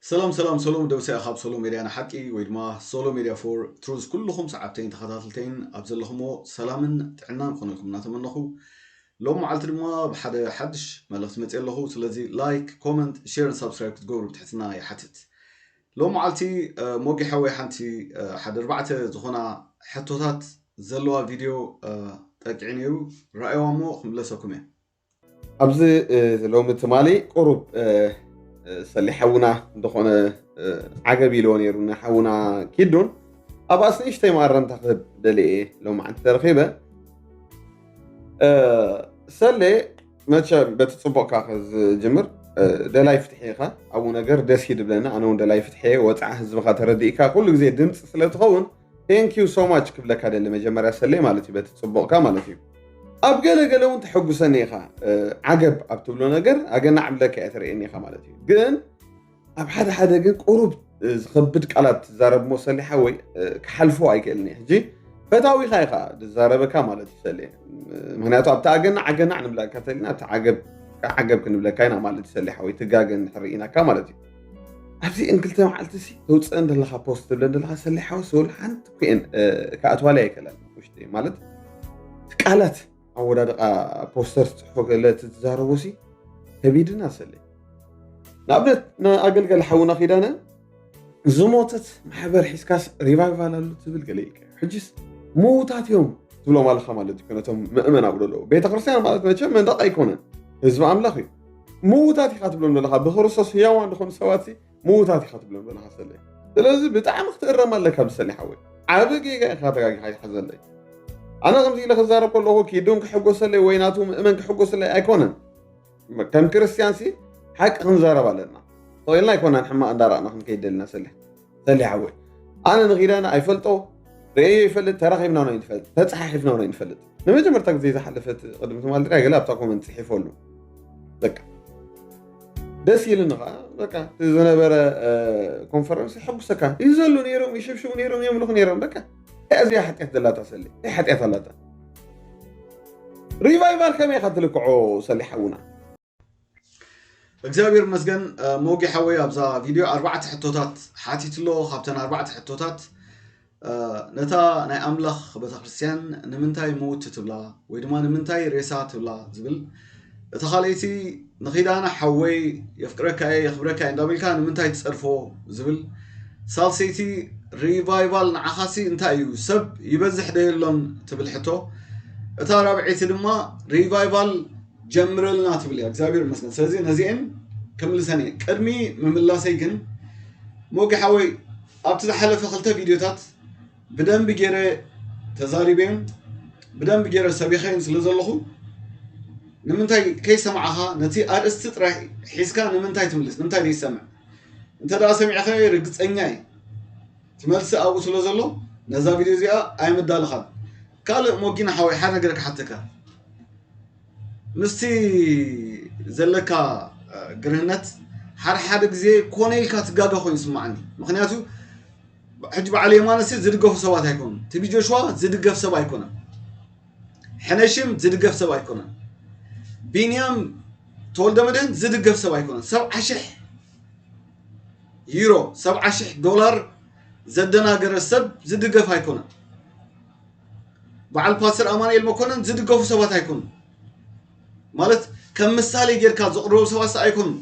ሰላም ሰላም ሰሎም ደውሰ ካብ ሶሎ ሜድያ ንሓቂ ወይ ድማ ሶሎ ሜድያ ፎር ትሩዝ ኩልኹም ሰዓብተይን ተኸታተልተይን ኣብ ዘለኹሞ ሰላምን ጥዕናን ክኾነልኩም እናተመነኹ፣ ሎም መዓልቲ ድማ ብሓደ ሓድሽ መልእኽቲ መፅእ ኣለኹ። ስለዚ ላይክ፣ ኮመንት፣ ሼር፣ ሳብስክራይብ ክትገብሩ ብትሕትና ይሓትት። ሎም መዓልቲ ሞጊ ሓወይ ሓንቲ ሓደ ኣርባዕተ ዝኾና ሕቶታት ዘለዋ ቪድዮ ጠቂዑ ነይሩ። ረኣይዋ እሞ ክምለሰኩም እየ። ኣብዚ ሎሚ ትማሊ ቁሩብ ሰሊ ሓውና ዝኾነ ዓገብ ኢልዎ ነይሩ ንሓውና ኪዱን ኣብ ኣስንእሽተይ መኣረምታ ክህብ ደልየ ሎሚ ዓንቲ ተረኺበ ሰሌ መቸ በቲ ፅቡቕካ ዝጅምር ደላይ ፍትሒ ኢኻ ኣብኡ ነገር ደስ ይድብለና ኣነ እውን ደላይ ፍትሒ ወፃዓ ህዝብኻ ተረዲእካ ኩሉ ግዜ ድምፂ ስለትኸውን thank you so much ክብለካ ደሊ መጀመርያ ሰሌ ማለት እዩ በቲ ፅቡቕካ ማለት እዩ ኣብ ገለ ገለ እውን ተሐጉሰኒ ኢኻ ዓገብ ኣብ ትብሎ ነገር ኣገናዕ ብለካ እየ ትርእየኒ ኢኻ ማለት እዩ ግን ኣብ ሓደ ሓደ ግን ቁሩብ ዝኸብድ ቃላት ትዛረብ ሞ ሰሌ ሓወይ ክሓልፎ ኣይክእልን እየ ሕጂ ፈታዊኻ ኢኻ ዝዛረበካ ማለት እዩ ሰሌ ምክንያቱ ኣብቲ ኣገናዕ ኣገናዕ ንብለካ ተልና ኣብቲ ዓገብ ዓገብ ክንብለካ ኢና ማለት እዩ ሰሌ ሓወይ ትጋገ እንድሕር ርኢናካ ማለት እዩ ኣብዚ እንክልተ መዓልቲ ሲ ተውፅአን ዘለካ ፖስት ትብለን ዘለካ ሰሌ ሓወስ ወላ ሓንቲ ኩኤን ክኣትዋለይ ኣይክእለን ውሽጢ ማለት ቃላት ኣወዳድቃ ፖስተር ትፅሕፎ ገለ ትዛረቦ ሲ ከቢድና ሰሌ ንኣብነት ንኣገልጋሊ ሓውና ኪዳነ ዝሞተት ማሕበር ሒዝካስ ሪቫይቫል ኣሉ ትብል ገለ ኢልካ ሕጅስ ምውታት እዮም ትብሎም ኣለካ ማለት እዩ ነቶም ምእመን ኣብኡ ዘለዉ ቤተክርስትያን ማለት መቸም መንደቕ ኣይኮነን ህዝቢ ኣምላኽ እዩ ምውታት ኢካ ትብሎም ዘለካ ብክርስቶስ ህያዋን ዝኾኑ ሰባት ምውታት ኢካ ትብሎም ዘለካ ሰለ ስለዚ ብጣዕሚ ክትእረም ኣለካ ብሰሊ ሓወይ ዓቢ ጌጋ ኢካ ተጋጊካ ይትሓዘለይ ኣነ ከምዚ ኢለ ክዛረብ ከለኹ ኪዱን ክሕጎሰለይ ወይ ናቱ ምእመን ክሕጎሰለይ ኣይኮነን ከም ክርስትያን ሲ ሓቂ ክንዛረብ ኣለና ተወልና ኣይኮናን ሕማቕ እንዳረኣና ክንከይድ ደልና ሰሊ ሰሊ ሓወይ ኣነ ንኺዳና ኣይፈልጦ ርእዮ ይፈልጥ ተራኺብና ና ንፈልጥ ተፀሓሒፍና ና ንፈልጥ ንመጀመርታ ግዜ ዝሓለፈት ቅድሚ ትማል ድራይ ገለ ኣብታ ኮመንት ፅሒፈሉ በቃ ደስ ኢሉኒ ከዓ በቃ ዝነበረ ኮንፈረንስ ይሐጉሰካ ይዘሉ ነይሮም ይሽብሽቡ ነይሮም የምልኹ ነይሮም በቃ እዚኣ ሓጢኣት ዘላታ ሰሊ እንታይ ሓጢኣት ኣላታ ሪቫይቫል ከመይ ኢኻ ትልክዖ ሰሊ ሓውና እግዚኣብሔር መስገን ሞጊ ሓወይ ኣብዛ ቪድዮ ኣርባዕተ ሕቶታት ሓቲትሎ ካብተን ኣርባዕተ ሕቶታት ነታ ናይ ኣምላኽ ቤተክርስትያን ንምንታይ ምውት ትብላ ወይ ድማ ንምንታይ ሬሳ ትብላ ዝብል እቲ ካልኣይቲ ንኺዳነ ሓወይ የፍቅረካ እየ የኽብረካ እየ እንዳበልካ ንምንታይ ትፀርፎ ዝብል ሳልሰይቲ ሪቫይቫል ንዓኻሲ እንታይ እዩ ሰብ ይበዝሕ ዶ የሎን ትብል ሕቶ እታ ራብዐይቲ ድማ ሪቫይቫል ጀምረልና ትብል እያ እግዚኣብሔር ይመስገን ስለዚ ነዚአን ክምልሰን እየ ቅድሚ ምምላሰይ ግን ሞጊ ሓወይ ኣብቲ ዝሓለፈ ክልተ ቪድዮታት ብደንቢ ገይረ ተዛሪበን ብደንቢ ገይረ ሰቢኸን ስለ ዘለኹ ንምንታይ ከይሰማዕኻ ነቲ ኣርእስቲ ጥራይ ሒዝካ ንምንታይ ትምልስ ንምንታይ ዘይሰምዕ እንተ ደኣ ሰሚዕኸ ርግፀኛ እየ ትመልሲ ኣብኡ ስለ ዘሎ ነዛ ቪድዮ እዚኣ ኣይምዳልኻን ካልእ ሞጊና ሓወይ ሓደ ነገር ክሓተካ ምስቲ ዘለካ ግርህነት ሓደ ሓደ ግዜ ኮነ ኢልካ ትጋገ ኮይኑ ይስማዓኒ ምክንያቱ ሕጂ በዓል የማነሲ ዝድገፉ ሰባት ኣይኮኑን ትቢ ጆሽዋ ዝድገፍ ሰብ ኣይኮነን ሕነሽም ዝድገፍ ሰብ ኣይኮነን ቢንያም ተወልደ መድህን ዝድገፍ ሰብ ኣይኮነን ሰብዓ ሽሕ ዩሮ ሰብዓ ሽሕ ዶላር ዘደናገረ ሰብ ዝድገፍ ኣይኮነን በዓል ፓስተር ኣማንኤል መኮነን ዝድገፉ ሰባት ኣይኮኑን ማለት ከም ምሳሌ ጌርካ ዘቕርቡ ሰባት ኣይኮኑን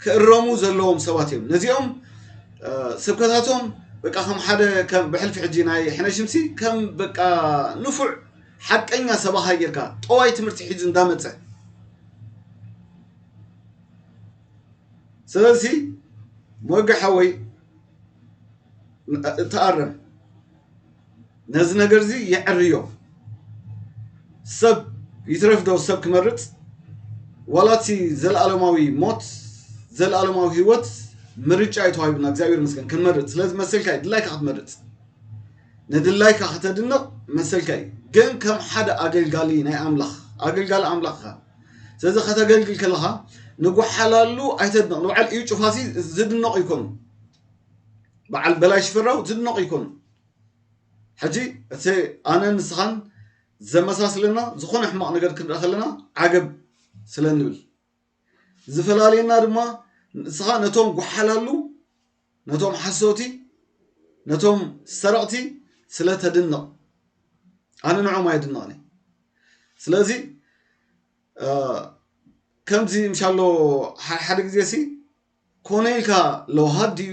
ክእረሙ ዘለዎም ሰባት እዮም ነዚኦም ስብከታቶም በቃ ከም ሓደ ብሕልፊ ሕጂ ናይ ሕነ ሽምሲ ከም በቃ ንፉዕ ሓቀኛ ሰባኻ ጌርካ ጠዋይ ትምህርቲ ሒዙ እንዳመፀ ስለዚ ሞገ ሓወይ ተኣረም ነዚ ነገር እዚ የዕርዮ ሰብ ይትረፍ ዶ ሰብ ክመርፅ ዋላ እቲ ዘለኣለማዊ ሞት ዘለኣለማዊ ህይወት ምርጫ እዩ ተዋሂቡና እግዚኣብሔር መስገን ክንመርፅ ስለዚ መሰልካ እዩ ድላይካ ክትመርፅ ንድላይካ ከተድንቕ መሰልካ እዩ ግን ከም ሓደ ኣገልጋሊ ናይ ኣምላኽ ኣገልጋሊ ኣምላኽ ኢኻ ስለዚ ከተገልግል ከለኻ ንጓሓላሉ ኣይተድንቕ ንበዓል እዩ ጩፋሲ ዝድነቕ ይኮኑ በዓል በላይ ሽፈራው ዝድነቕ ይኮኑ ሕጂ እቲ ኣነ ንስኻን ዘመሳስለና ዝኾነ ሕማቕ ነገር ክንርኢ ከለና ዓገብ ስለ ንብል ዝፈላልየና ድማ ንስኻ ነቶም ጓሓላሉ፣ ነቶም ሓሰውቲ፣ ነቶም ሰረቕቲ ስለ ተድንቕ፣ ኣነ ንዖም ኣይድንቕን እየ። ስለዚ ከምዚ ምሻሎ ሓደ ግዜ ሲ ኮነ ኢልካ ለውሃት ድዩ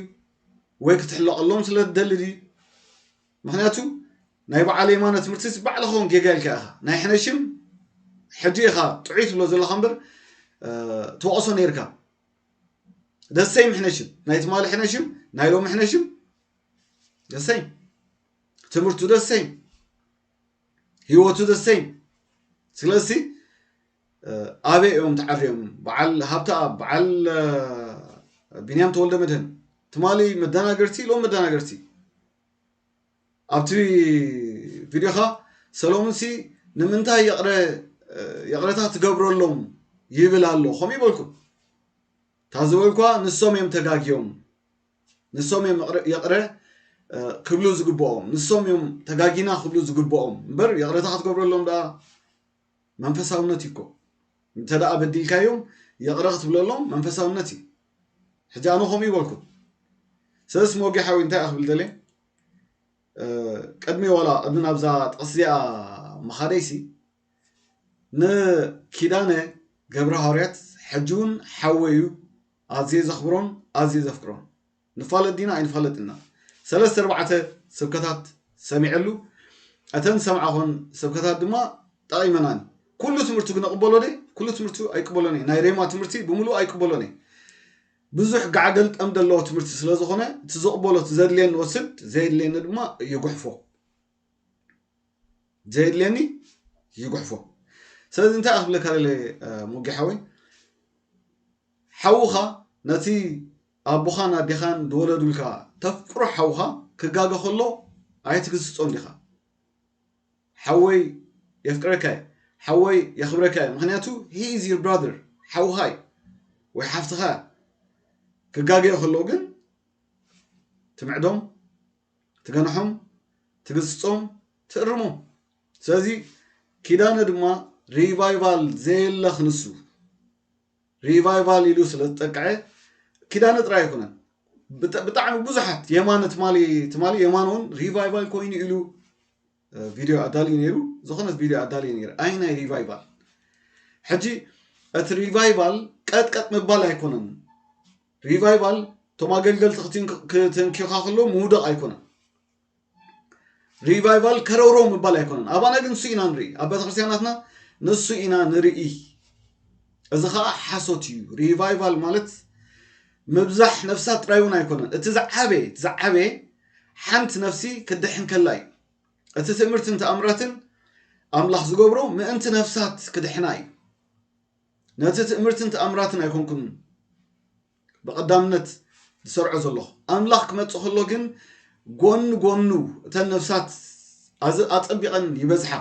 ወይ ክትሕለቐሎም ስለ ትደሊ ድዩ? ምክንያቱ ናይ በዓል የማነ ትምህርቲ ባዕልኻ ውን ጌጋ ኢልካ ኢኻ። ናይ ሕነሽም ሕጂ ኢኻ ጥዑይ ትብሎ ዘለኻ እምበር ትወቕሶ ነይርካ። ደሰይም ሕነሽም ናይ ትማሊ ሕነሽም ናይ ሎሚ ሕነሽም ደሰይም ትምህርቱ ደሰይም ህይወቱ ደሰይም። ስለዚ ኣበይ እዮም ተዓርዮም? በዓል ሃብተኣብ፣ በዓል ቢንያም ተወልደ መድህን ትማሊ መደናገርቲ፣ ሎም መደናገርቲ። ኣብቲ ቪድዮኻ ሰሎሙንሲ ንምንታይ ይቕረ ይቕረታ ትገብረሎም ይብል ኣሎ ከምኡ ይበልኩም። እታ ዝበልኳ ንሶም እዮም ተጋግዮም። ንሶም እዮም ይቕረ ክብሉ ዝግብኦም። ንሶም እዮም ተጋጊና ክብሉ ዝግብኦም እምበር ይቕረታ ክትገብረሎም ደኣ መንፈሳውነት እዩ እኮ። እንተ ደኣ በዲልካዮም ይቕረ ክትብለሎም መንፈሳውነት እዩ። ሕጂ ኣነ ከምኡ ይበልኩ። ስለዚ ሞጌ ሓዊ እንታይ ክብል ደልየ ቅድሚ ዋላ ቅድሚ ናብዛ ጥቕሲ እዚኣ ምኻደይሲ ንኪዳነ ገብረ ሃዋርያት ሕጂ እውን ሓወይ እዩ። ኣዝየ ዘኽብሮን ኣዝየ ዘፍቅሮን። ንፋለጥ ዲና ኣይንፋለጥ ኢና። ሰለስተ ኣርባዕተ ስብከታት ሰሚዐሉ። እተን ዝሰምዓኹን ስብከታት ድማ ጠቒመናኒ። ኩሉ ትምህርቱ ግን እቕበሎ ደ? ኩሉ ትምህርቱ ኣይቅበሎን እየ። ናይ ሬማ ትምህርቲ ብምሉእ ኣይቅበሎን እየ። ብዙሕ ጋዕገልጠም ዘለዎ ትምህርቲ ስለ ዝኾነ እቲ ዝቕበሎ እቲ ዘድልየኒ ወስድ፣ ዘየድልየኒ ድማ ይጉሕፎ። ዘየድልየኒ ይጉሕፎ። ስለዚ እንታይ ክብለካ ደለ ሞጌ ሓወይ፣ ሓውኻ ነቲ ኣቦኻን ኣዴኻን ዝወለዱልካ ተፍቅሮ ሓውኻ ክጋገ ከሎ ኣይትግስጾን ዲኻ? ሓወይ የፍቅረካ እየ፣ ሓወይ የኽብረካ እየ። ምክንያቱ he is your brother፣ ሓውኻ እዩ ወይ ሓፍትኻ እያ። ክጋገ ከሎ ግን ትምዕዶም፣ ትገንሖም፣ ትግስጾም፣ ትእርሞም። ስለዚ ኪዳነ ድማ ሪቫይቫል ዘየለ ክንሱ ሪቫይቫል ኢሉ ስለ ዝጠቅዐ ኪዳነ ጥራይ ኣይኮነን። ብጣዕሚ ብዙሓት የማነ ትማሊ ትማሊ የማነ እውን ሪቫይቫል ኮይኑ ኢሉ ቪድዮ ኣዳልዩ ነይሩ። ዝኾነት ቪድዮ ኣዳልዩ ነይሩ። ኣይ ናይ ሪቫይቫል ሕጂ እቲ ሪቫይቫል ቀጥቀጥ ምባል ኣይኮነን። ሪቫይቫል እቶም ኣገልገልቲ ክትንኪኻ ከሎ ምውደቕ ኣይኮነን። ሪቫይቫል ከረውረው ምባል ኣይኮነን። ኣባና ግን ንሱ ኢና ንርኢ። ኣብ ቤተክርስትያናትና ንሱ ኢና ንርኢ። እዚ ከዓ ሓሶት እዩ። ሪቫይቫል ማለት ምብዛሕ ነፍሳት ጥራይ እውን ኣይኮነን። እቲ ዝዓበየ እቲ ዝዓበየ ሓንቲ ነፍሲ ክድሕን ከላ እዩ። እቲ ትእምርትን ተኣምራትን ኣምላኽ ዝገብሮ ምእንቲ ነፍሳት ክድሕና እዩ። ነቲ ትእምርትን ተኣምራትን ኣይኮንኩን ብቐዳምነት ዝሰርዖ ዘለኹ። ኣምላኽ ክመጽእ ከሎ ግን ጎኒ ጎኑ እተን ነፍሳት ኣጸቢቐን ይበዝሓ፣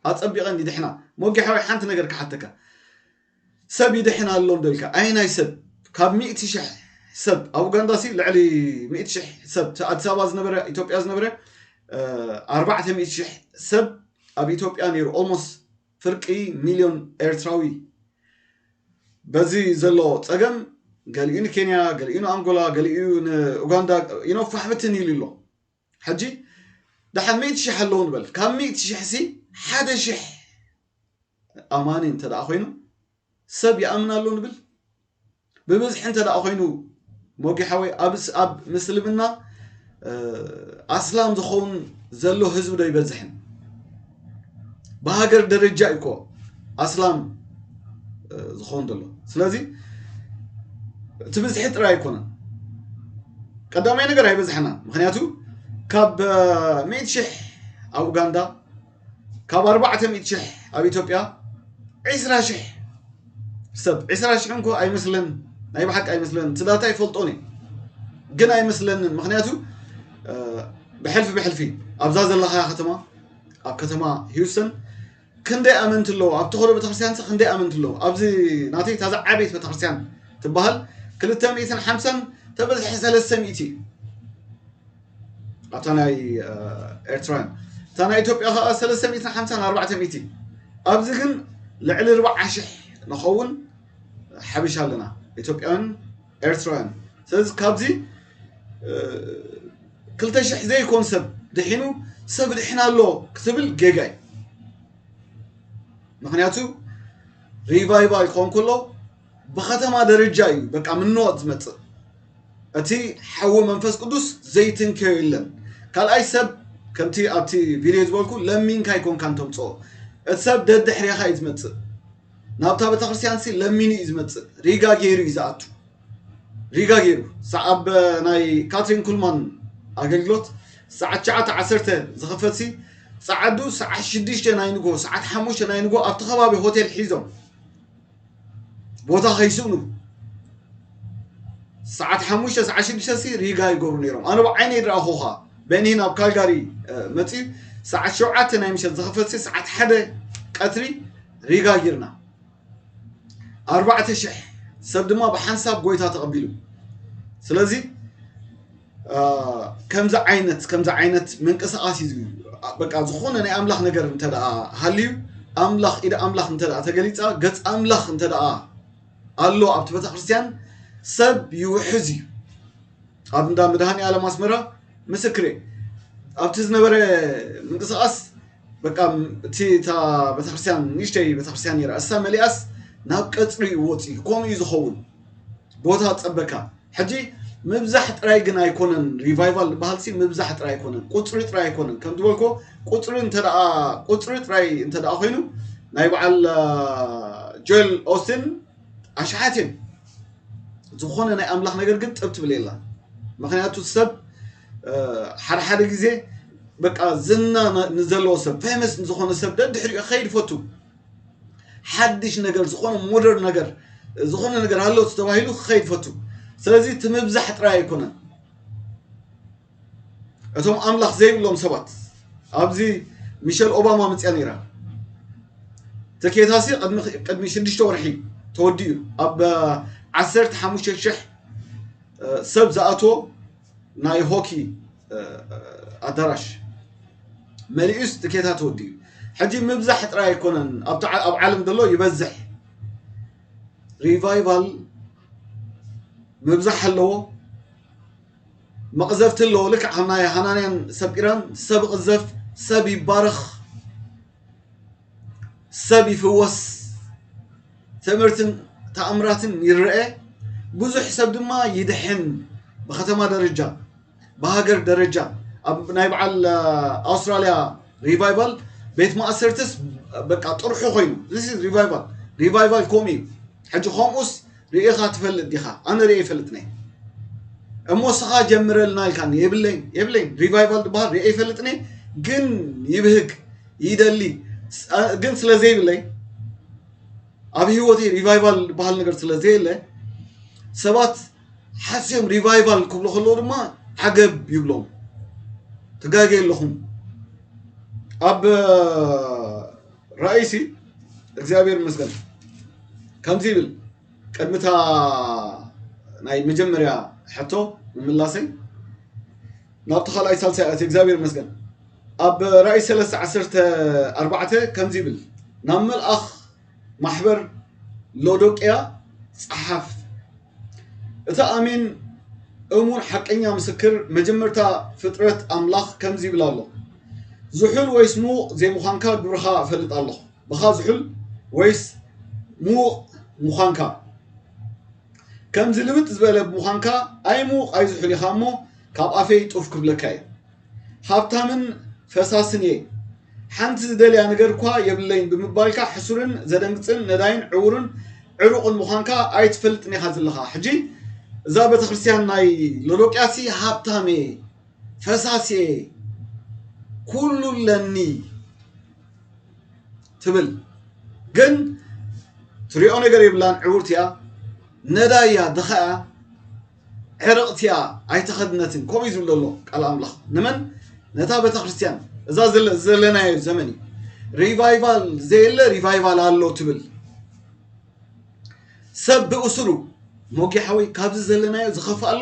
ኣጸቢቐን ይድሕና። ሞጌ ሓወይ ሓንቲ ነገር ክሓተካ። ሰብ ይድሕን ኣሎ እንዶ ኢልካ ኣየናይ ሰብ ካብ ሚእቲ ሽሕ ሰብ ኣብ ኡጋንዳ ሲ ልዕሊ ሚእቲ ሽሕ ሰብ ኣዲስ ኣበባ ዝነበረ ኢትዮጵያ ዝነበረ ኣርባዕተ ሚእቲ ሽሕ ሰብ ኣብ ኢትዮጵያ ነይሩ። ኦልሞስት ፍርቂ ሚልዮን ኤርትራዊ በዚ ዘሎ ጸገም ገሊኡ ንኬንያ፣ ገሊኡ ንኣንጎላ፣ ገሊኡ ንኡጋንዳ ኢኖ ፋሕብትን ኢሉ ኣሎ። ሕጂ ደሓን ሚእቲ ሽሕ ኣለዉ ንበል። ካብ ሚእቲ ሽሕ ሲ ሓደ ሽሕ ኣማኒ እንተ ደኣ ኮይኑ ሰብ ይኣምን ኣሎ ንብል። ብብዝሒ እንተ ደኣ ኮይኑ ሞጌ ሓወይ ኣብስ ኣብ ምስልምና ኣስላም ዝኸውን ዘሎ ህዝቢ ዶ ይበዝሕን? ብሃገር ደረጃ እዩ እኮ ኣስላም ዝኸውን ዘሎ። ስለዚ እቲ ብዝሒ ጥራይ ኣይኮነን። ቀዳማይ ነገር ኣይበዝሐናን። ምክንያቱ ካብ ሚእቲ ሽሕ ኣብ ኡጋንዳ ካብ ኣርባዕተ ሚእቲ ሽሕ ኣብ ኢትዮጵያ ዒስራ ሽሕ ሰብ ዒስራ ሽሕ እንኮ ኣይመስለን ናይ ብሓቂ ኣይመስለን። እቲ ዳታ ይፈልጦን እዩ ግን ኣይመስለንን። ምክንያቱ ብሕልፊ ብሕልፊ ኣብዛ ዘለኻያ ከተማ ኣብ ከተማ ሂውስተን ክንደይ ኣመንቲ ኣለዉ ኣብ ተኸዶ ቤተክርስትያን ክንደይ ኣመንቲ ኣለዉ? ኣብዚ ናተይ እታ ዝዓበየት ቤተክርስትያን ትበሃል ክልተ ሚእትን ሓምሳን ተበዝሐ ሰለስተ ሚእቲ ኣብታ ናይ ኤርትራውያን እታ ናይ ኢትዮጵያ ከዓ ሰለስተ ሚእትን ሓምሳን ኣርባዕተ ሚእቲ ኣብዚ ግን ልዕሊ ርብዓ ሽሕ ንኸውን ሓበሻ ኣለና ኢትዮጵያውያን ኤርትራውያን። ስለዚ ካብዚ ክልተ ሽሕ ዘይኮን ሰብ ድሒኑ ሰብ ድሕን ኣሎ ክትብል ጌጋ እዩ። ምክንያቱ ሪቫይቫል ክኾን ከሎ ብከተማ ደረጃ እዩ በቃ ምንዋት ዝመፅእ። እቲ ሓዊ መንፈስ ቅዱስ ዘይትንከዮ የለን። ካልኣይ ሰብ ከምቲ ኣብቲ ቪድዮ ዝበልኩ ለሚንካ ኣይኮንካን ተምፅኦ። እቲ ሰብ ደድሕሬኻ እዩ ዝመፅእ። ናብታ ቤተክርስትያን ሲ ለሚኑ እዩ ዝመፅእ። ሪጋ ገይሩ እዩ ዝኣቱ። ሪጋ ገይሩ ሰዓብ ናይ ካትሪን ኩልማን ኣገልግሎት ሰዓት ትሽዓተ ዓሰርተ ዝኸፈት ሲ ሰዓዱ ሰዓት ሽዱሽተ ናይ ንጎ ሰዓት ሓሙሽተ ናይ ንጎ ኣብቲ ከባቢ ሆቴል ሒዞም ቦታ ከይስእኑ ሰዓት ሓሙሽተ ሰዓት ሽዱሽተ ሲ ሪጋ ይገብሩ ነይሮም። ኣነ ብዓይነይ ድረኣኹኻ በኒን ኣብ ካልጋሪ መፅዩ ሰዓት ሸውዓተ ናይ ምሸት ዝኸፈት ሲ ሰዓት ሓደ ቀትሪ ሪጋ ጌርና ኣርባዕተ ሽሕ ሰብ ድማ ብሓንሳብ ጎይታ ተቐቢሉ። ስለዚ ከምዚ ዓይነት ከምዚ ዓይነት ምንቅስቃስ እዩ በቃ ዝኾነ ናይ ኣምላኽ ነገር እንተ ደኣ ሃልዩ ኣምላኽ ኢደ ኣምላኽ እንተ ደኣ ተገሊጻ ገጽ ኣምላኽ እንተ ደኣ ኣሎ ኣብቲ ቤተክርስትያን ሰብ ይውሕዝ እዩ። ኣብ እንዳ መድሃኒ ዓለም ኣስመራ ምስክሬ ኣብቲ ዝነበረ ምንቅስቃስ በቃ እቲ እታ ቤተክርስትያን ንእሽተይ ቤተክርስትያን ነይራ እሳ መሊኣስ ናብ ቀፅሪ ይወፅ እዩ። ከምኡ እዩ ዝኸውን ቦታ ፀበካ። ሕጂ ምብዛሕ ጥራይ ግን ኣይኮነን ሪቫይቫል ዝበሃል ሲ ምብዛሕ ጥራይ ኣይኮነን ቁፅሪ ጥራይ ኣይኮነን ከም ዝበልኮ ቁፅሪ እንተ ቁፅሪ ጥራይ እንተ ኮይኑ ናይ በዓል ጆል ኦስትን ኣሽሓት እዮም። ዝኾነ ናይ ኣምላኽ ነገር ግን ጥብ ትብል የላ። ምክንያቱ ሰብ ሓደ ሓደ ግዜ በቃ ዝና ንዘለዎ ሰብ ፌመስ ንዝኾነ ሰብ ደድሕሪኡ ክኸይድ ይፈቱ። ሓድሽ ነገር ዝኾነ ሞደርን ነገር ዝኾነ ነገር ኣሎ ተባሂሉ ክኸይድ ይፈቱ። ስለዚ እቲ ምብዛሕ ጥራይ ኣይኮነን። እቶም ኣምላኽ ዘይብሎም ሰባት ኣብዚ ሚሸል ኦባማ መፅያ ነይራ። ተኬታሲ ቅድሚ ሽዱሽተ ወርሒ ተወዲኡ ኣብ ዓሰርተ ሓሙሽተ ሽሕ ሰብ ዝኣትዎ ናይ ሆኪ ኣዳራሽ መሊኡስ ትኬታ ተወዲኡ። ሕጂ ምብዛሕ ጥራይ ኣይኮነን ኣብ ዓለም ዘሎ ይበዝሕ። ሪቫይቫል ምብዛሕ ኣለዎ። መቕዘፍቲ ኣለዎ። ልክዕ ከም ናይ ሃናንያን ሰጲራን ሰብ ይቕዘፍ፣ ሰብ ይባረኽ፣ ሰብ ይፍወስ፣ ትእምርትን ተኣምራትን ይረአ፣ ብዙሕ ሰብ ድማ ይድሕን። ብከተማ ደረጃ ብሃገር ደረጃ ኣብ ናይ በዓል ኣውስትራልያ ሪቫይቫል ቤት ማእሰርትስ በቃ ጥርሑ ኮይኑ ሪቫይቫል ሪቫይቫል ከምኡ እዩ። ሕጂ ከምኡስ ርኢኻ ትፈልጥ ዲኻ? ኣነ ርኤ ይፈልጥነ እሞ ስኻ ጀምረልና ኢልካኒ የብለይ የብለይ ሪቫይቫል ዝበሃል ርኤ ይፈልጥነ ግን ይብህግ ይደሊ ግን ስለ ዘይብለይ ኣብ ህይወተይ ሪቫይቫል ዝበሃል ነገር ስለ ዘየለ ሰባት ሓስዮም ሪቫይቫል ክብሉ ከለዉ ድማ ዓገብ ይብሎም። ትጋገ ኣለኹም ኣብ ራእይሲ እግዚኣብሔር ይመስገን ከምዚ ይብል ቅድሚታ ናይ መጀመርያ ሕቶ ምምላሰይ ናብቲ ካልኣይ ሳልሳይ ኣቲ እግዚኣብሔር ይመስገን ኣብ ራእይ ሰለስተ ዓሰርተ ኣርባዕተ ከምዚ ይብል ናብ መልኣኽ ማሕበር ሎዶቅያ ጸሓፍ። እቲ ኣሜን እሙን ሓቀኛ ምስክር መጀመርታ ፍጥረት ኣምላኽ ከምዚ ይብል ኣሎ፣ ዝሑል ወይስ ምዉቕ ዘይምዃንካ ግብርኻ እፈልጥ ኣለኹ። ብኻ ዝሑል ወይስ ምዉቕ ምዃንካ ከምዚ ልብጥ ዝበለ ብምዃንካ ኣይምዉቕ ኣይዝሑል ኢኻ እሞ ካብ ኣፈይ ጡፍ ክብለካ እየ። ሃብታምን ፈሳስን እየ፣ ሓንቲ ዝደልያ ነገር እኳ የብለይን ብምባልካ ሕሱርን ዘደንግጽን ነዳይን ዕውርን ዕሩቕን ምዃንካ ኣይትፈልጥን ኢኻ ዘለኻ። ሕጂ እዛ ቤተክርስትያን ናይ ሎዶቅያሲ ሃብታም እየ፣ ፈሳሲ እየ፣ ኩሉ ኣለኒ ትብል ግን ትሪኦ ነገር የብላን፣ ዕውርቲ እያ፣ ነዳይ እያ፣ ድኻ እያ። ዕርቕቲ እያ ኣይተኸድነትን ከምኡ እዩ ዝብል ዘሎ ቃል ኣምላኽ ንመን ነታ ቤተ ክርስትያን እዛ ዘለናዮ ዘመን እዩ። ሪቫይቫል ዘየለ ሪቫይቫል ኣሎ ትብል ሰብ ብእሱሩ ሞጊ ሓወይ ካብዚ ዘለናዮ ዝኸፍእ ኣሎ።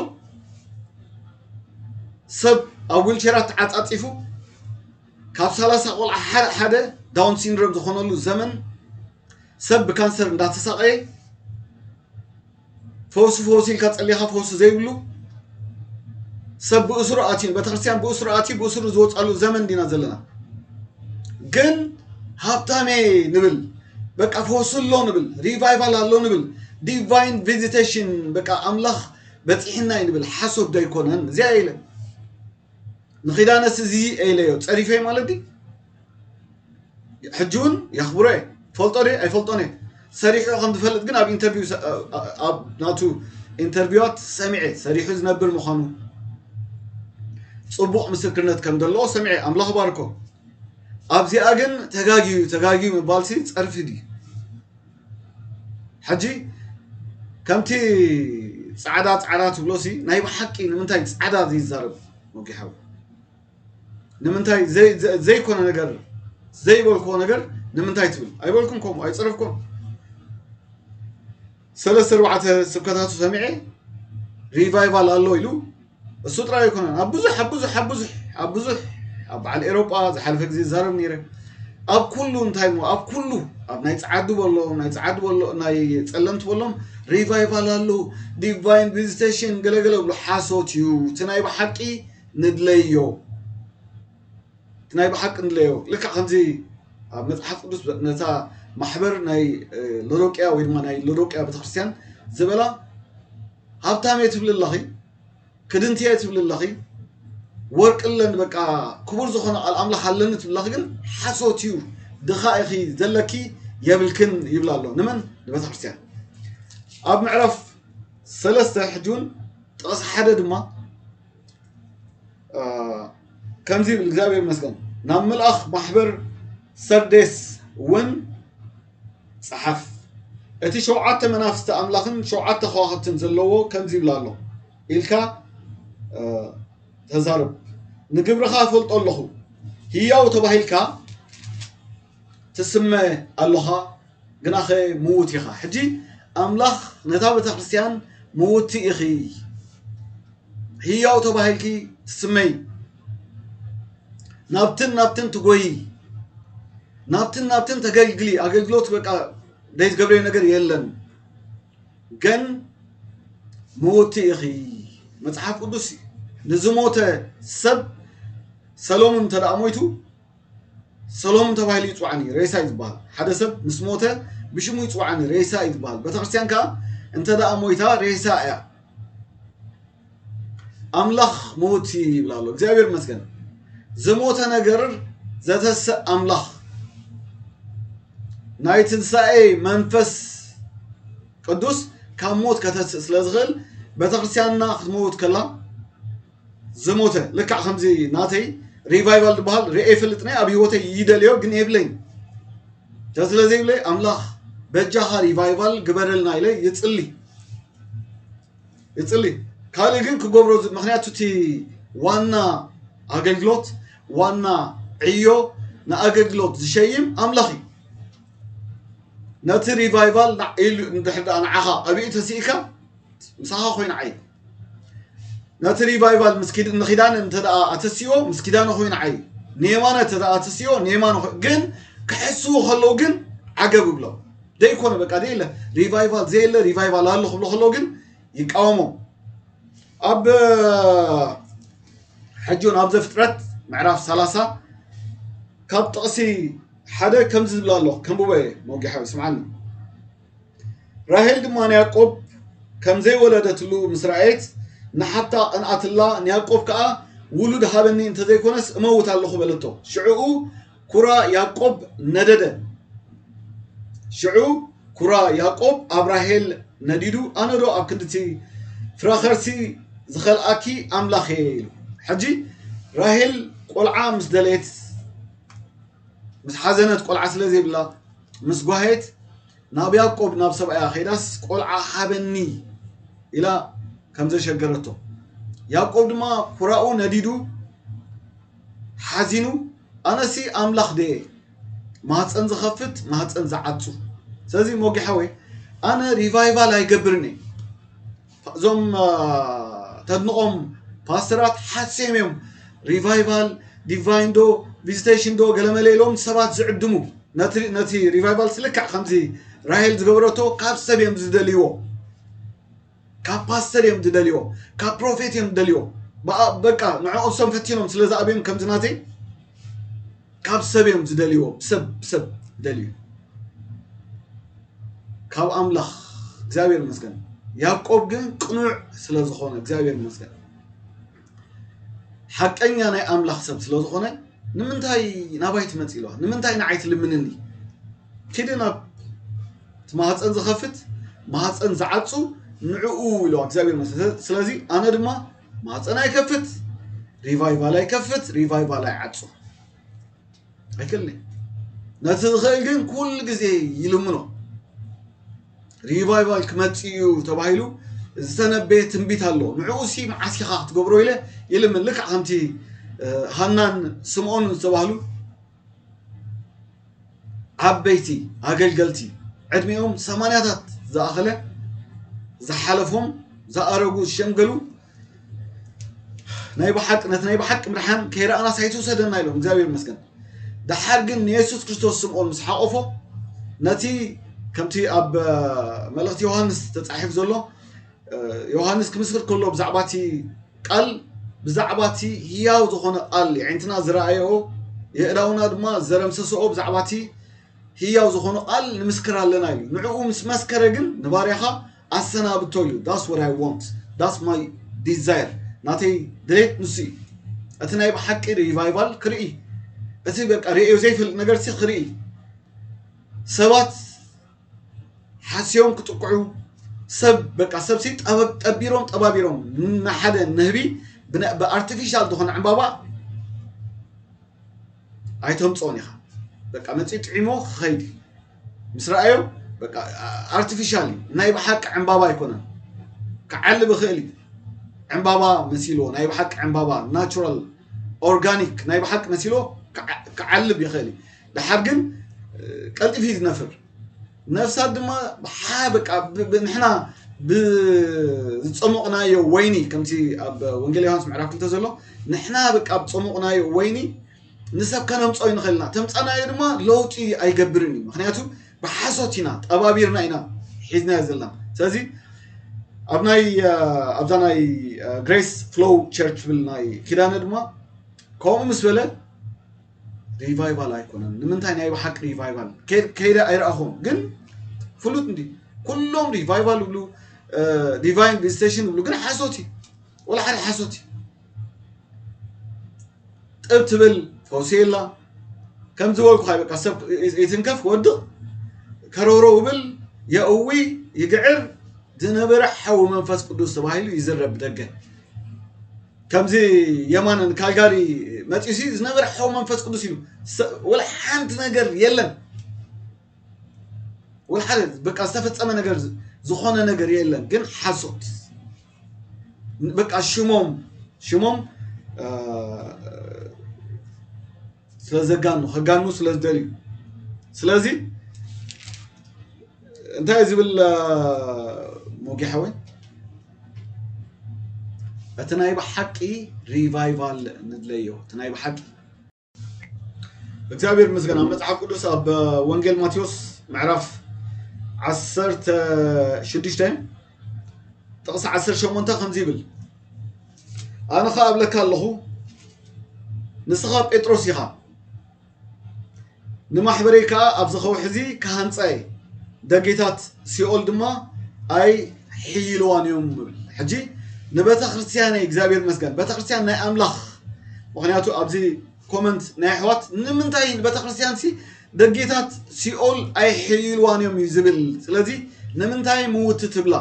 ሰብ ኣብ ዊልቸራት ተዓፃፂፉ ካብ ሰላሳ ቆልዓ ሓደ ሓደ ዳውን ሲንድሮም ዝኾነሉ ዘመን ሰብ ብካንሰር እንዳተሳቐየ ፈውሲ ፈውሲ ኢልካ ጸሊኻ ፈውሲ ዘይብሉ ሰብ ብእስሩ ኣትዩ፣ ቤተክርስትያን ብእስሩ ኣትዩ ብእስሩ ዝወጻሉ ዘመን ዲና ዘለና። ግን ሃብታሜ ንብል፣ በቃ ፈውሲ ኣሎ ንብል፣ ሪቫይቫል ኣሎ ንብል፣ ዲቫይን ቪዚቴሽን፣ በቃ ኣምላኽ በጺሕና እዩ ንብል። ሓሶት ዶ ኣይኮነን? እዚኣ ኢለ ንኺዳነስ እዚ ኢለዮ ጸሪፈ ማለት ድዩ? ሕጂ እውን የኽብሮ እየ። ፈልጦ ድየ? ኣይፈልጦን እየ። ሰሪሑ ከም ዝፈልጥ ግን ኣብ ኢንተርቪው ሰ-፣ ኣብ ናቱ ኢንተርቪዋት ሰሚዐ፣ ሰሪሑ ዝነብር ምዃኑ፣ ጽቡቕ ምስክርነት ከም ዘለዎ ሰሚዐ። ኣምላኽ ባርኮ። ኣብዚኣ ግን ተጋግዩ፣ ተጋግዩ ምባልሲ ጸርፊ ድዩ? ሕጂ ከምቲ ጻዕዳ ጻዕዳ ትብሎሲ ናይ ብሓቂ ንምንታይ ጻዕዳ ዘይዛረብ ወጊሓዊ? ንምንታይ ዘይ-፣ ዘ-፣ ዘይኮነ ነገር ዘይበልክዎ ነገር ንምንታይ ትብል? ኣይበልኩም ከምኡ፣ ኣይጸረፍኩም። ሰለስተ ኣርባዕተ ስብከታቱ ሰሚዐ፣ ሪቫይቫል ኣሎ ኢሉ። እሱ ጥራይ ኣይኮነን፣ ኣብ ብዙሕ፣ ኣብ ብዙሕ፣ ኣብ ብዙሕ፣ ኣብ ብዙሕ፣ ኣብ በዓል ኤሮጳ ዝሓለፈ ግዜ ይዛረብ ነይረ። ኣብ ኩሉ እንታይ እሞ፣ ኣብ ኩሉ፣ ኣብ ናይ ጸዓዱ በሎ፣ ናይ ጸዓዱ በሎ፣ ናይ ጸለምቲ በሎም ሪቫይቫል ኣሎ፣ ዲቫይን ቪዚቴሽን ገለገለ ብሎ ሓሶት እዩ። እቲ ናይ ብሓቂ ንድለዮ፣ እቲ ናይ ብሓቂ ንድለዮ። ልክዕ ከምዚ ኣብ መጽሓፍ ቅዱስ ነታ ማሕበር ናይ፣ እ፣ ሎዶቅያ ወይ ድማ ናይ ሎዶቅያ ቤተክርስትያን ዝበላ፣ ሃብታም እየ ትብሊ ኣለኺ፣ ክድንቲ እየ ትብሊ ኣለኺ፣ ወርቂ ኣለን፣ በቃ ክቡር ዝኾነ ቃል ኣምላኽ ኣለኒ ትብሊ ኣለኺ፣ ግን ሓሶት እዩ፣ ድኻ ኢኺ፣ ዘለኪ የብልክን ይብላ ኣሎ። ንመን? ንቤተክርስትያን። ኣብ ምዕራፍ ሰለስተ ሕጂ እውን ጥቕሲ ሓደ ድማ እ፣ ከምዚ ይብል፣ እግዚኣብሔር ይመስገን። ናብ መልኣኽ ማሕበር ሰርዴስ እውን ጸሓፍ፣ እቲ ሸውዓተ መናፍስቲ ኣምላኽን ሸውዓተ ከዋኽብትን ዘለዎ ከምዚ ይብል ኣሎ ኢልካ፣ እ፣ ተዛረብ። ንግብርኻ እፈልጦ ኣለኹ፣ ህያው ተባሂልካ ትስመ ኣለኻ፣ ግናኸ ምዉት ኢኻ። ሕጂ ኣምላኽ ነታ ቤተክርስትያን ምዉቲ ኢኺ፣ ህያው ተባሂልኪ ትስመይ፣ ናብትን ናብትን ትጎይ፣ ናብትን ናብትን ተገልግሊ። ኣገልግሎት በቃ ዘይትገብረዮ ነገር የለን። ግን ምውቲ ኢኺ። መጽሓፍ ቅዱስ ንዝሞተ ሰብ ሰሎሙን እንተ ደኣ ሞይቱ፣ ሰሎሙን ተባሂሉ ይጽዋዕኒ፣ ሬሳ እዩ ዝበሃል። ሓደ ሰብ ምስ ሞተ ብሽሙ ይጽዋዕኒ፣ ሬሳ እዩ ዝበሃል። ቤተክርስትያን ከኣ እንተ ደኣ ሞይታ ሬሳ እያ። ኣምላኽ ምውቲ ይብላ ኣሎ። እግዚኣብሔር ይመስገን። ዝሞተ ነገር ዘተስእ ኣምላኽ፣ ናይ ትንሳኤ መንፈስ ቅዱስ ካብ ሞት ከተስእ ስለ ዝኽእል፣ ቤተክርስትያንና ክትመውት ከላ ዝሞተ፣ ልክዕ ከምዚ ናተይ ሪቫይቫል ዝበሃል ርኤ ይፈልጥ ናይ ኣብ ህይወተይ ይደልዮ ግን የብለይን። እንተ ስለ ዘይብለይ ኣምላኽ በጃኻ ሪቫይቫል ግበረልና ኢለ ይጽሊ፣ ይጽሊ። ካልእ ግን ክገብሮ ዝ-፣ ምኽንያቱ እቲ ዋና ኣገልግሎት፣ ዋና ዕዮ ንኣገልግሎት ዝሸይም ኣምላኽ እዩ። ነቲ ሪቫይቫል ና-፣ ኢሉ እንድሕር ደኣ ንዓኻ ቀቢኡ ተስኢካ፣ ምሳኻ ኮይኑ ዓይ። ነቲ ሪቫይቫል ምስ ኪድ-፣ ንኪዳነ እንተ ደኣ ኣተስዮ፣ ምስ ኪዳነ ኮይኑ ዓይ። ንየማነ እንተ ደኣ ኣተስዮ፣ ንየማነ ኮ-፣ ግን ክሕስዉ ከለዉ ግን ዓገብ እብሎም። ደይኮነ በቃ ደየለ፣ ሪቫይቫል ዘየለ፣ ሪቫይቫል ኣሎ ክብሎ ከለዉ ግን ይቃወሞም። ኣብ ሕጂ እውን ኣብ ዘፍጥረት ምዕራፍ ሰላሳ ካብ ጥቕሲ ሓደ ከምዚ ዝብል ኣሎ፣ ከንብቦ እየ፣ መውጊ ሓዊ ስምዓኒ። ራሄል ድማ ንያዕቆብ ከም ዘይወለደትሉ ምስ ረኣየት ንሓብታ ቀንኣትላ፣ ንያዕቆብ ከኣ ውሉድ ሃበኒ እንተ ዘይኮነስ እመውት ኣለኹ በለቶ። ሽዕኡ ኩራ ያዕቆብ ነደደ። ሽዑ ኩራ ያዕቆብ ኣብ ራሄል ነዲዱ፣ ኣነ ዶ ኣብ ክንድቲ ፍረኸርሲ ዝኸልኣኪ ኣምላኽ እየ ኢሉ። ሕጂ ራሄል ቆልዓ ምስ ደለየት፣ ምስ ሓዘነት፣ ቆልዓ ስለ ዘይብላ፣ ምስ ጓሄት ናብ ያዕቆብ ናብ ሰብኣያ ኸይዳስ፣ ቆልዓ ሃበኒ ኢላ ከም ዘሸገረቶ፣ ያዕቆብ ድማ ኩራኡ ነዲዱ ሓዚኑ፣ ኣነሲ ኣምላኽ ደየ ማህፀን ዝኸፍት ማህፀን ዝዓጹ። ስለዚ ሞጊ ሓወይ፣ ኣነ ሪቫይቫል ኣይገብርን እየ። እዞም፣ አ፣ ተድንቖም ፓስተራት ሓሴም እዮም። ሪቫይቫል፣ ዲቫይን ዶ፣ ቪዚቴሽን ዶ፣ ገለመለ ኢሎም ሰባት ዝዕድሙ። ነቲ፣ ነቲ ሪቫይቫል ስልክዕ ከምዚ ራሄል ዝገበረቶ ካብ ሰብ እዮም ዝደልይዎ። ካብ ፓስተር እዮም ዝደልይዎ፣ ካብ ፕሮፌት እዮም ዝደልይዎ። በቃ ንዕኦም እሶም ፈቲኖም ስለ ዝኣብዮም ከምዚ ናተይ ካብ ሰብ እዮም ዝደልይዎ፣ ሰብ ሰብ ደልዩ ካብ ኣምላኽ። እግዚኣብሔር ይመስገን። ያዕቆብ ግን ቅኑዕ ስለ ዝኾነ እግዚኣብሔር ይመስገን። ሓቀኛ ናይ ኣምላኽ ሰብ ስለ ዝኾነ ንምንታይ ናባይ ትመጽእ ኢልዋ? ንምንታይ ንዓይ ትልምንኒ? ኪዲ ናብ እቲ ማህፀን ዝኸፍት ማህፀን ዝዓጹ ንዕኡ ኢልዋ እግዚኣብሔር ይመስገን። ስለዚ ኣነ ድማ ማህፀን ኣይከፍት፣ ሪቫይቫል ኣይከፍት፣ ሪቫይቫል ኣይዓጹ። ኣይክእልን። ነቲ ዝኽእል ግን ኩሉ ግዜ ይልምኖ። ሪቫይቫል ክመጽእ እዩ ተባሂሉ ዝተነበየ ትንቢት ኣሎ። ንዕኡ ሲ መዓስ ኢኻ ክትገብሮ ኢለ ይልምን። ልክዕ ከምቲ ሃናን ስምኦን ዝተባህሉ ዓበይቲ ኣገልገልቲ ዕድሚኦም ሰማንያታት ዝኣኸለ ዝሓለፎም ዝኣረጉ ዝሸምገሉ ናይ ብሓቂ ነቲ ናይ ብሓቂ ምድሓን ከይረኣናስ ኣይትውሰደና ኢሎም እግዚኣብሔር ይመስገን። ደሓር ግን ንየሱስ ክርስቶስ ስምኦን ምስ ሓቆፎ ነቲ ከምቲ ኣብ መልእኽቲ ዮሃንስ ተጻሒፉ ዘሎ ዮሃንስ ክምስክር ከሎ ብዛዕባ እቲ ቃል ብዛዕባ እቲ ህያው ዝኾነ ቃል የዒንትና ዝረኣየኦ የእዳውና ድማ ዘረምሰሰኦ ብዛዕባ እቲ ህያው ዝኾነ ቃል ንምስክር ኣለና ኢሉ። ንዕኡ ምስ መስከረ ግን ንባርያኻ ኣሰናብቶ ኢሉ። That's what I want, that's my desire. ናተይ ድሌት ንሱ እዩ። እቲ ናይ ብሓቂ ሪቫይቫል ክርኢ፣ እቲ በቃ ርእዮ ዘይፈልጥ ነገር ሲ ክርኢ። ሰባት ሓስዮም ክጥቅዑ፣ ሰብ በቃ ሰብ ሲ ጠቢሮም ጠባቢሮም ንሓደ ንህቢ ብኣርቲፊሻል ዝኾነ ዕምባባ ኣይተምፅኦን ኢኻ። በቃ መፂኡ ጥዒሞ ክኸይድ እዩ። ምስ ረኣዮ በቃ ኣርቲፊሻል እዩ፣ ናይ ብሓቂ ዕምባባ ኣይኮነን። ክዓልብ ይኽእል እዩ። ዕምባባ መሲልዎ፣ ናይ ብሓቂ ዕምባባ ናቹራል ኦርጋኒክ ናይ ብሓቂ መሲልዎ ክዓልብ ይኽእል እዩ። ደሓር ግን ቀልጢፉ እዩ ዝነፍር። ነፍሳት ድማ ብሓ በቃ ንሕና ብዝፀሞቕናዮ ወይኒ ከምቲ ኣብ ወንጌል ዮሃንስ ምዕራፍ ክልተ ዘሎ ንሕና በቃ ብፀሞቕናዮ ወይኒ ንሰብ ከነምፅኦ ይንኽእል ኢና። ተምፃናዮ ድማ ለውጢ ኣይገብርን እዩ። ምክንያቱ ብሓሶት ኢና ጠባቢርና ኢና ሒዝናዮ ዘለና። ስለዚ ኣብ ናይ ኣብዛ ናይ ግሬስ ፍሎው ቸርች ትብል ናይ ኪዳነ ድማ ከምኡ ምስ በለ ሪቫይቫል ኣይኮነን። ንምንታይ ናይ ብሓቂ ሪቫይቫል ከይደ ኣይረኣኹም ግን ፍሉጥ እንዲ ኩሎም ሪቫይቫል ይብሉ ዲቫይን ቪዚቴሽን ይብሉ ግን ሓሶት እዩ። ወላ ሓደ ሓሶት እዩ። ጥብ ትብል ፈውሲ የላ። ከም ዝበልኩኻ በቃ ሰብ ይትንከፍ ወድቕ ከረውረው ብል የእዊ ይግዕር ዝነበረ ሓዊ መንፈስ ቅዱስ ተባሂሉ ይዝረብ ብደገ። ከምዚ የማንን ካልጋሪ መፂሲ ዝነበረ ሓዊ መንፈስ ቅዱስ ኢሉ ወላ ሓንቲ ነገር የለን። ወላ ሓደ በቃ ዝተፈፀመ ነገር ዝኾነ ነገር የለን። ግን ሓሶት በቃ ሽሞም ሽሞም ስለዘጋኑ ከጋኑ ስለዝደልዩ ስለዚ እንታይ ዝብል ሞጊ ሓወይ እቲ ናይ ብሓቂ ሪቫይቫል ንድለዮ እቲ ናይ ብሓቂ እግዚኣብሔር ምስገና መጽሓፍ ቅዱስ ኣብ ወንጌል ማቴዎስ ምዕራፍ ዓሰርተ ሽዱሽተ ጥቕሲ ዓሰርተ ሸሞንተ ከምዚ ይብል ኣነ ኸኣ እብለካ ኣለኹ ንስኻ ጴጥሮስ ኢኻ ንማሕበረይ ከኣ ኣብዚ ኸውሒ እዚ ክሃንጻ እየ ደጌታት ሲኦል ድማ ኣይ ሕይልዋን እዮም ይብል ሕጂ ንቤተ ክርስትያነይ እግዚኣብሔር መስገን ቤተ ክርስትያን ናይ ኣምላኽ ምኽንያቱ ኣብዚ ኮመንት ናይ ኣሕዋት ንምንታይ ንቤተ ክርስትያን ሲ ደጌታት ሲኦል ኣይሕይልዋን እዮም እዩ ዝብል ስለዚ ንምንታይ ምውቲ ትብላ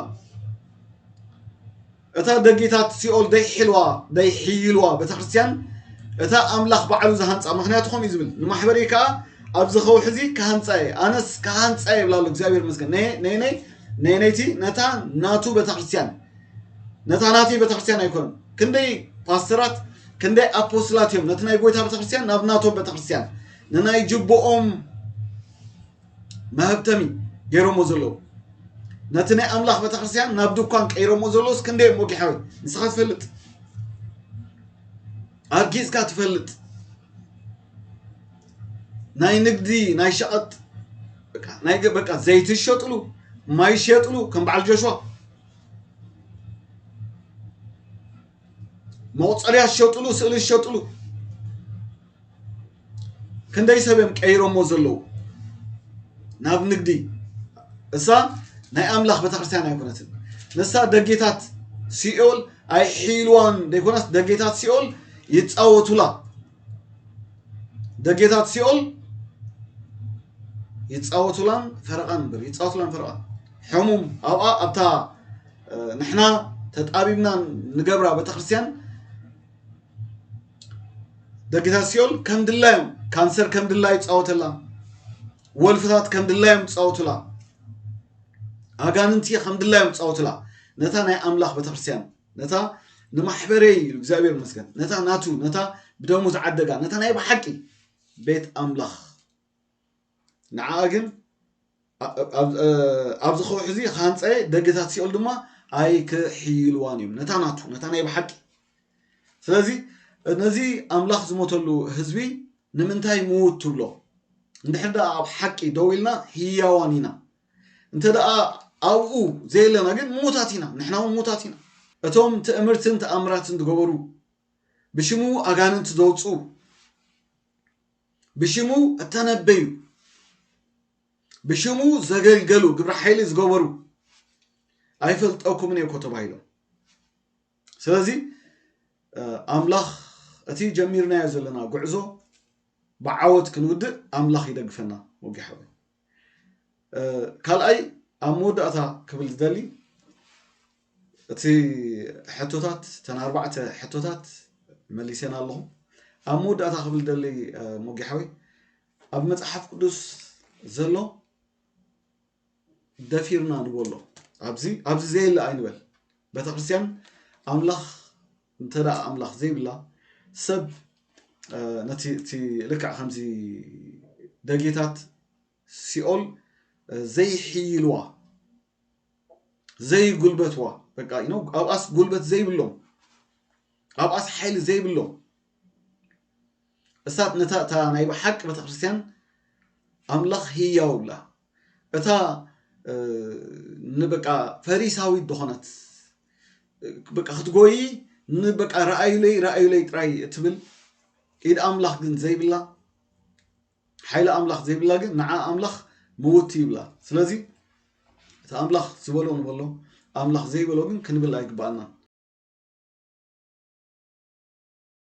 እታ ደጌታት ሲኦል ደይሕልዋ ደይሕይልዋ ቤተክርስትያን እታ ኣምላኽ ባዕሉ ዝሃንፃ ምክንያቱ ከምኡ እዩ ዝብል ንማሕበረይ ከዓ ኣብዚ ከውሒ እዚ ክሃንፃ እየ ኣነስ ክሃንፃ እየ ይብላ ኣሎ እግዚኣብሔር መስገን ነይነይ ነይነይቲ ነታ ናቱ ቤተክርስትያን ነታ ናተይ ቤተክርስትያን ኣይኮነን ክንደይ ፓስተራት ክንደይ ኣፖስትላት እዮም ነቲ ናይ ጎይታ ቤተክርስትያን ናብ ናቶም ቤተክርስትያን ንናይ ጅብኦም መሀብተሚ ገይሮሞ ዘለዉ ነቲ ናይ ኣምላኽ ቤተክርስትያን ናብ ድኳን ቀይሮሞ ዘለዉ እስክንደይ እሞ ጊሓዊ ንስኻ ትፈልጥ ኣርጊጽካ ትፈልጥ ናይ ንግዲ ናይ ሸቐጥ በቃ ናይ በቃ ዘይቲ ዝሸጥሉ ማይ ዝሸጥሉ ከም በዓል ጆሽዋ መቑፀርያ ዝሸጥሉ፣ ስእሊ ዝሸጥሉ። ክንደይ ሰብ እዮም ቀይሮሞ ዘለዉ ናብ ንግዲ። እሳ ናይ ኣምላኽ ቤተክርስትያን ኣይኮነትን። ንሳ ደጌታት ሲኦል ኣይሕይልዋን ዘይኮነስ፣ ደጌታት ሲኦል ይፃወቱላ። ደጌታት ሲኦል ይፃወቱላን ፈረቓን እምበር፣ ይፃወቱላን ፈረቓን። ሕሙም ኣብኣ፣ ኣብታ ንሕና ተጣቢብና ንገብራ ቤተክርስትያን፣ ደጌታት ሲኦል ከም ድላዮም፣ ካንሰር ከም ድላዩ ይፃወተላ፣ ወልፍታት ከም ድላዮም ይፃወቱላ፣ ኣጋንንቲ ከም ድላዮም ይፃወቱላ። ነታ ናይ ኣምላኽ ቤተክርስትያን፣ ነታ ንማሕበረይ ኢሉ እግዚኣብሔር ይመስገን፣ ነታ ናቱ፣ ነታ ብደሙ ዝዓደጋ፣ ነታ ናይ ብሓቂ ቤት ኣምላኽ፣ ንዓኣ ግን ኣ-፣ ኣብ-፣ ኣብዚ ከውሒ እዚ ክሃንፀ፣ ደገታት ሲኦል ድማ ኣይክሕይልዋን እዮም። ነታ ናቱ፣ ነታ ናይ ብሓቂ። ስለዚ ነዚ ኣምላኽ ዝሞተሉ ህዝቢ ንምንታይ ምዉት ትብሎ? እንድሕር ደኣ ኣብ ሓቂ ደው ኢልና ህያዋን ኢና። እንተ ደኣ ኣብኡ ዘየለና ግን ምዉታት ኢና፣ ንሕና እውን ምዉታት ኢና። እቶም ትእምርትን ተኣምራትን ዝገበሩ፣ ብሽሙ ኣጋንንቲ ዘውፅኡ፣ ብሽሙ እተነበዩ፣ ብሽሙ ዘገልገሉ፣ ግብረ ሓይሊ ዝገበሩ ኣይፈልጠኩምን እየ እኮ ተባሂሎም። ስለዚ ኣምላኽ እቲ ጀሚርናዮ ዘለና ጉዕዞ ብዓወት ክንውድእ ኣምላኽ ይደግፈና። ወጊ ሓወይ፣ ካልኣይ ኣብ መወዳእታ ክብል ዝደሊ፣ እቲ ሕቶታት፣ እተን ኣርባዕተ ሕቶታት መሊሰና ኣለኹ። ኣብ መወዳእታ ክብል ደሊ፣ ሞጌ ሓወይ፣ ኣብ መጽሓፍ ቅዱስ ዘሎ ደፊርና ንበሎ። ኣብዚ፣ ኣብዚ ዘየለ ኣይንበል። ቤተክርስትያን ኣምላኽ፣ እንተ ደኣ ኣምላኽ ዘይብላ፣ ሰብ፣ ነቲ፣ እቲ ልክዕ ከምዚ ደጌታት ሲኦል ዘይሕይልዋ፣ ዘይጉልበትዋ፣ በቃ፣ you know፣ ኣብኣስ ጉልበት ዘይብሎም፣ ኣብኣስ ሓይሊ ዘይብሎም፣ እሳት ነታ፣ እታ ናይ ብሓቂ ቤተክርስትያን ኣምላኽ ህያው ብላ፣ እታ ንበቃ ፈሪሳዊት ዝኾነት፣ በቃ ክትጎይ፣ ንበቃ ረኣዩለይ፣ ረኣዩለይ ጥራይ እትብል፣ ኢድ ኣምላኽ ግን ዘይብላ፣ ሓይሊ ኣምላኽ ዘይብላ ግን ንዓ ኣምላኽ ምውቲ ይብላ። ስለዚ እቲ ኣምላኽ ዝበሎ ንበሎ፣ ኣምላኽ ዘይበሎ ግን ክንብል ኣይግባኣና።